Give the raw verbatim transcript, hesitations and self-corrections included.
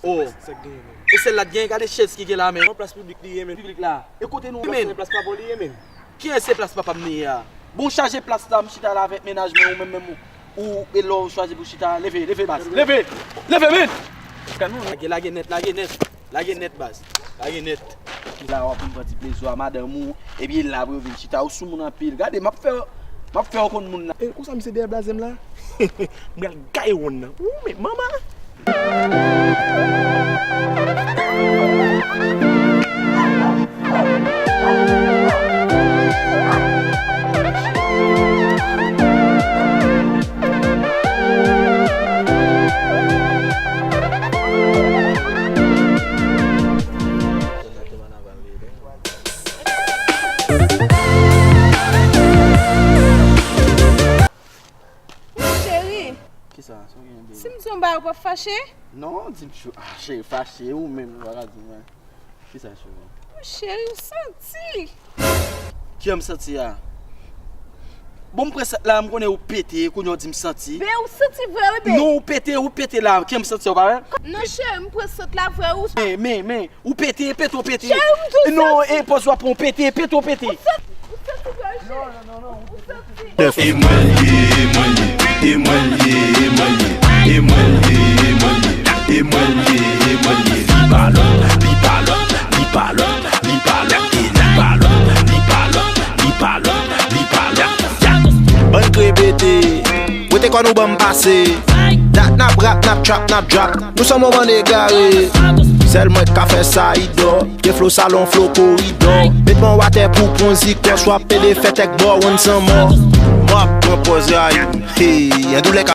Oh. Sa k genyen, men? E sèl la t genyen, gade chèz ki gen la, men. Yon plas piblik li ye, men. Piblik la. E kote nou, men? Plas pa bò li ye, men. Kiyès se plas papa m li ye a? Bon, chaje plas la, m chita la avèk mennaj mwen, ou menm menm ou, ou e lè w chwazi pou chita, leve, leve baz, leve, leve, men! Lage, lage nèt, lage nèt, lage nèt baz, lage nèt. Ki la w ap vin pran ti plezi w a madanm ou, epi l la pou yo vin chita, ou sou moun anpil. Gade, m ap fè, m ap fè w konn moun nan. E konsa misye dèyè blaze m la? M pral gaye wonn nan. Ou men, manman! Cheri, kisa? Sa w gen, baby? Si m di yon bagay, ou p ap fache? Non, di m cho-, ah, cheri, fache, ou menm, ou pa ka di m anyen. Kisa, cheri? Cheri, ou santi. Kiyè m santi a? Bon, m pran sèt la, m konnen ou pete, kounye a w di m santi. Ben, ou santi vre, wi, ben. Non, ou pete, ou pete la, kiyè m santi a, ou pa wè? Non, cheri, m pran sèt la vre, ou. Men, men, men, ou pete, pete, ou pete. Cheri, m di w santi. Non, e pòz w ap pran, ou pete, pete, ou pete. Ou santi, ou santi vre, cheri. Non, non, non, non, ou pete. E mwen l ye, e mwen l ye, e mwen l ye, e mwen l ye, e mwen l ye, e mwen l ye, e mwen l ye, e mwen l ye. Li pa lòt, li pa lòt, li pa lòt, li pa lòt, e li pa lòt, li pa lòt, li pa lòt, li pa lòt. Bann krepete, wete kò nou ban m pase. Dat n ap rap, n ap trap, n ap drop. Nou se yon bann egare. Sèl mwen k ka fè sa, idò. Gen flow salon, flow koridò. Met men w atè pou pran zikò. Swa pede fè tèk bò, one san mò. M ap pran pòz rayi. Hey, an doulè ka